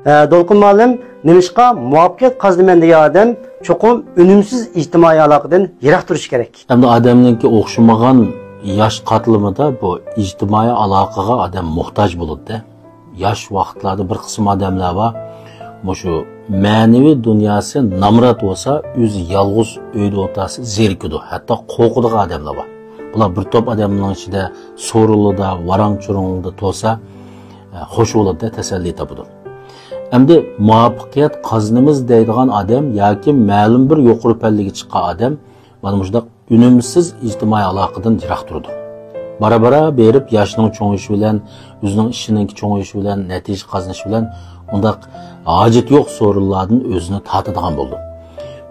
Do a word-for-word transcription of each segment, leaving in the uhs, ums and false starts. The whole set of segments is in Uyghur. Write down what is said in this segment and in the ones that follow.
ئە، دولقۇن مۇئەللىم، نېمىشقا مۇۋەپپەقىيەت قازىنىمەن دېگەن ئادەم چوقۇم ئۈنۈمسىز ئىجتىمائىي ئالاقىدىن يىراق تۇرۇشى كېرەك؟ ئەمدى ئادەمنىڭكى ئوخشىمىغان ياش قاتلىمىدا بۇ ئىجتىمائىي ئالاقىغا ئادەم موھتاج بولىدۇ-دە. ياش ۋاقىتلاردا بىر قىسىم ئادەملەر بار، مۇشۇ مەنىۋى دۇنياسى نامرات بولسا، ئۆزى يالغۇز ئۆيدە ئولتۇرسا زېرىكىدۇ، ھەتتا قورقىدىغان ئادەملەر بار. بۇلار بىر توپ ئادەمنىڭ ئىچىدە سورۇنلىدا، ۋاراڭ-چۇرۇڭلىدا تۇرسا، ئە، خوش بولىدۇ، تەسەللى تاپىدۇ. ئەمدى مۇۋەپپەقىيەت قازىنىمىز دەيدىغان ئادەم ياكى مەلۇم بىر يۇقىرى پەللىگە چىققان ئادەم مانا مۇشۇنداق ئۈنۈمسىز ئىجتىمائىي ئالاقىدىن يىراق تۇرىدۇ. بارا-بارا بېرىپ ياشنىڭ چوڭىيىشى بىلەن، ئۆزىنىڭ ئىشىنىڭكى چوڭىيىشى بىلەن، نەتىجە قازىنىشى بىلەن ئۇنداق ھاجىتى يوق سورۇنلاردىن ئۆزىنى تارتىدىغان بولىدۇ.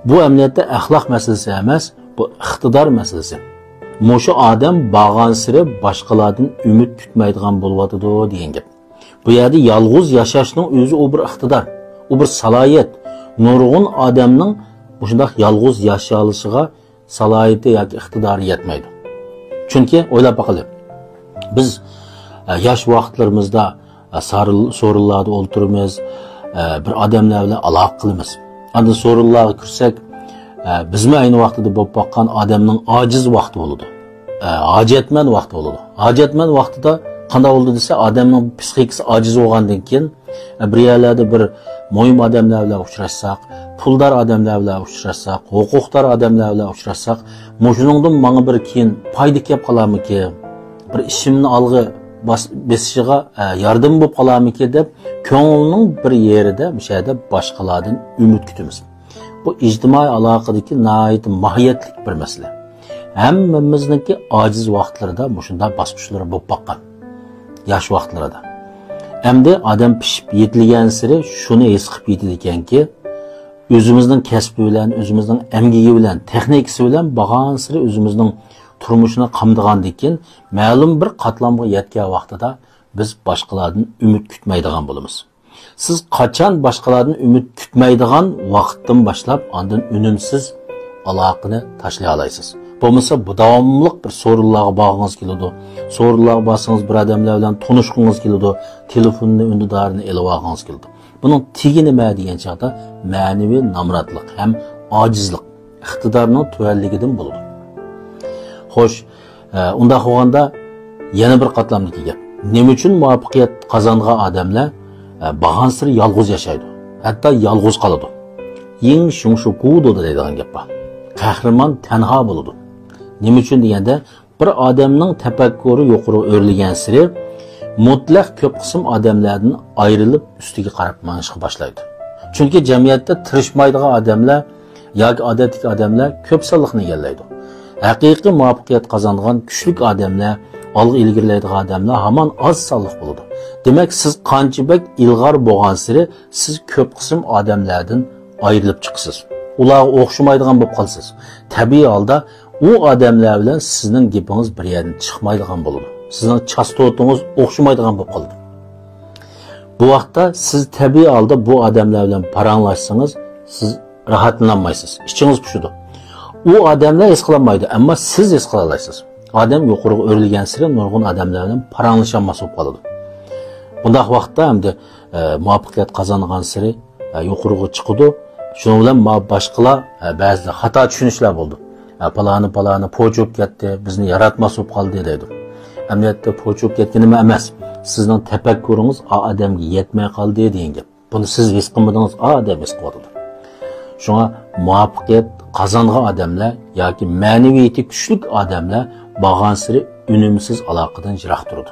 بۇ ئەمەلىيەتتە ئەخلاق مەسىلىسى ئەمەس، بۇ ئىقتىدار مەسىلىسى. مۇشۇ ئادەم بارغانسېرى باشقىلاردىن ئۈمىد كۈتمەيدىغان بولۇۋاتىدۇ دېگەن گەپ. بۇ يەردە يالغۇز ياشاشنىڭ ئۆزى ئۇ بىر ئىقتىدار، ئۇ بىر سالاھىيەت. نۇرغۇن ئادەمنىڭ مۇشۇنداق يالغۇز ياشىيالىشىغا سالاھىيىتى ياكى ئىقتىدارى يەتمەيدۇ. چۈنكى ئويلاپ باقىلى، بىز، ئە، ياش ۋاقىتلىرىمىزدا، ئە، سارىل-، سورۇنلاردا ئولتۇرىمىز، ئە، بىر ئادەملەر بىلەن ئالاقە قىلىمىز. ئاندىن سورۇنلارغا كىرسەك، ئە، بىزمۇ ئەينى ۋاقتىدا بولۇپ باققان ئادەمنىڭ ئاجىز ۋاقتى بولىدۇ. ئە، ھاجەتمەن ۋاقتى بولىدۇ. ھاجەتمەن ۋاقتىدا قانداق بولىدۇ دېسە، ئادەمنىڭ پسىخىكىسى ئاجىز بولغاندىن كېيىن، ئە، بىر يەرلەردە بىر مۇھىم ئادەملەر بىلەن ئۇچراشساق، پۇلدار ئادەملەر بىلەن ئۇچراشساق، ھوقۇقدار ئادەملەر بىلەن ئۇچراشساق، مۇشۇنىڭدىن ماڭا بىر كېيىن پايدا كەپ قالارمىكىن؟ بىر ئىشىمنى ئالغا باس-، بېسىشىغا، ئە، ياردىمى بولۇپ قالارمىكىن دەپ، كۆڭۈلنىڭ بىر يېرىدە مۇشۇ يەردە باشقىلاردىن ئۈمىد كۈتىمىز. بۇ ئىجتىمائىي ئالاقىدىكى ناھايىتى ماھىيەتلىك بىر مەسىلە. ھەممىمىزنىڭكى ئاجىز ۋاقىتلىرىدا مۇشۇنداق باسقۇچلىرى بولۇپ باققان. ياش ۋاقىتلىرىدا. ئەمدى ئادەم پىشىپ يېتىلگەنسېرى شۇنى ھېس قىلىپ يېتىدىكەنكى، ئۆزىمىزنىڭ كەسپى بىلەن، ئۆزىمىزنىڭ ئەمگىكى بىلەن، تېخنىكىسى بىلەن بارغانسېرى ئۆزىمىزنىڭ تۇرمۇشىنى قامدىغاندىن كېيىن، مەلۇم بىر قاتلامغا يەتكەن ۋاقتىدا بىز باشقىلاردىن ئۈمىد كۈتمەيدىغان بولىمىز. سىز قاچان باشقىلاردىن ئۈمىد كۈتمەيدىغان ۋاقىتتىن باشلاپ، ئاندىن ئۈنۈمسىز ئالاقىنى تاشلىيالايسىز. بولمىسا، بۇ داۋاملىق بىر سورۇنلارغا بارغىڭىز كېلىدۇ. سورۇنلارغا بارسىڭىز، بىر ئادەملەر بىلەن تونۇشقۇڭىز كېلىدۇ. تېلېفوننى، ئۈندىدارىنى ئېلىۋالغىڭىز كېلىدۇ. بۇنىڭ تېگى نېمە دېگەن چاغدا، مەنىۋى نامراتلىق ھەم ئاجىزلىق، ئىقتىدارنىڭ تۆۋەنلىكىدىن بولىدۇ. خوش، ئە، ئۇنداق بولغاندا يەنە بىر قاتلامدىكى گەپ. نېمە ئۈچۈن مۇۋەپپەقىيەت قازانغان ئادەملەر، ئە، بارغانسېرى يالغۇز ياشايدۇ؟ ھەتتا يالغۇز قالىدۇ. يىڭ شۇڭشۇ گۇدۇ دەيدىغان گەپ بار. قەھرىمان تەنھا بولىدۇ. نېمە ئۈچۈن دېگەندە، بىر ئادەمنىڭ تەپەككۇرى يۇقىرىغا ئۆرلىگەنسېرى مۇتلەق كۆپ قىسىم ئادەملەردىن ئايرىلىپ ئۈستىگە قاراپ مېڭىشقا باشلايدۇ. چۈنكى جەمئىيەتتە تىرىشمايدىغان ئادەملەر ياكى ئادەتتىكى ئادەملەر كۆپ سانلىقنى ئىگىلەيدۇ. ھەقىقىي مۇۋەپپەقىيەت قازانغان كۈچلۈك ئادەملەر، ئالغا ئىلگىرىلەيدىغان ئادەملەر ھامان ئاز سانلىق بولىدۇ. دېمەك، سىز قانچە بەك ئىلغار بولغانسېرى، سىز كۆپ قىسىم ئادەملەردىن ئايرىلىپ چىقىسىز. ئۇلارغا ئوخشىمايدىغان بولۇپ قالىسىز. تەبىئىي ھالدا ئۇ ئادەملەر بىلەن سىزنىڭ گېپىڭىز بىر يەردىن چىقمايدىغان بولىدۇ. سىزنىڭ چاستوتىڭىز ئوخشىمايدىغان بولۇپ قالىدۇ. بۇ ۋاقىتتا سىز تەبىئىي ھالدا بۇ ئادەملەر بىلەن پاراڭلاشسىڭىز، سىز راھەتلىنالمايسىز. ئىچىڭىز پۇشىدۇ. ئۇ ئادەملەر ھېس قىلالمايدۇ، ئەمما سىز ھېس قىلالايسىز. ئادەم يۇقىرىغا ئۆرلىگەنسېرى نۇرغۇن ئادەملەر بىلەن پاراڭلىشالماس بولۇپ قالىدۇ. بۇنداق ۋاقىتتا ئەمدى، ئە، مۇۋەپپەقىيەت قازانغانسېرى، ئە، يۇقىرىغا چىقىدۇ. شۇنىڭ بىلەن ما-، باشقىلار، ئە، بەزىلەر خاتا چۈشىنىشلەر بولىدۇ. ئە، پالانى، پالانى پوچۇپ كەتتى، بىزنى ياراتماس بولۇپ قالدى دەيدۇ. ئەمەلىيەتتە پوچۇپ كەتكىنىمۇ ئەمەس، سىزنىڭ تەپەككۇرىڭىز ئا ئادەمگە يەتمەي قالدى دېگەن گەپ. بۇنى سىز ھېس قىلمىدىڭىز، ئادەم ھېس قىلىۋاتىدۇ. شۇڭا مۇۋەپپەقىيەت قازانغان ئادەملەر ياكى مەنىۋىيىتى كۈچلۈك ئادەملەر بارغانسېرى ئۈنۈمسىز ئالاقىدىن يىراق تۇرىدۇ.